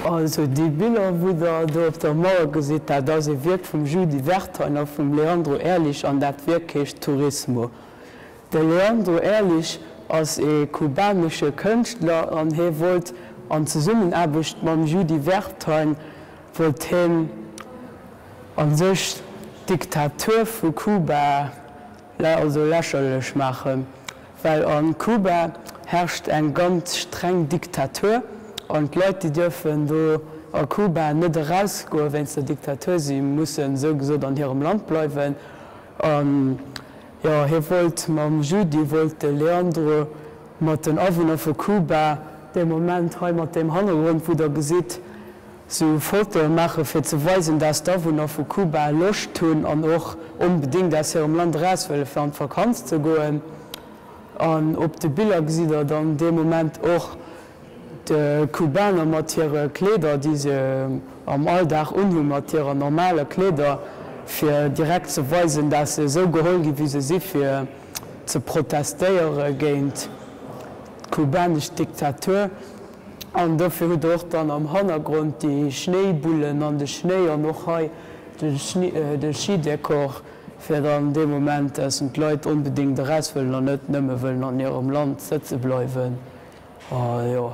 Also déi Biller wou der do op der Mauer gesitt, dat ass ee Wierk vum Judy Werthein a vum Leandro Erlich an dat Wierk heescht Turismo. De Leandro Erlich ass ee kubanesche Kënschtler an hie wollt an Zesummenaarbecht mam Judy Werthein wollt hien a sech d'Diktatur vu Kuba also lächerlech maachen, well a Kuba herrscht eng ganz streng Diktatur an d'Leit déi dierfen do a Kuba net erausgoe wéinst der Diktatur, si mussen esou gesot an hirem Land bleiwen. An jo, hie wollt mam Judy, wollt de Leandro mat den Awunner vu Kuba dee Moment hei mat deem Hannergrond wou der gesitt, sou Fotoe maache fir ze weisen, dass d'Awunner vu Kuba Loscht hunn an och onbedéngt aus hirem Land eraus wëlle fir an d'Vakanz ze goen. An op de Biller gesitt der dann dee Moment och d'Kubaner mat hire Kleeder, déi se am Alldag unhunn, mat hirer normaler Kleeder, fir direkt ze weisen, dass se esou geholl ginn, wéi se si fir ze protestéiere géint d'kubanesch Diktatur. An dofir hutt der och dann am Hannergrond déi Schnéibullen an de Schnéi an och hei de Skidekor, fir dann dee Moment, dass d'Leit onbedéngt eraus wëllen an net nëmme wëllen an hirem Land sëtze bleiwen. A jo.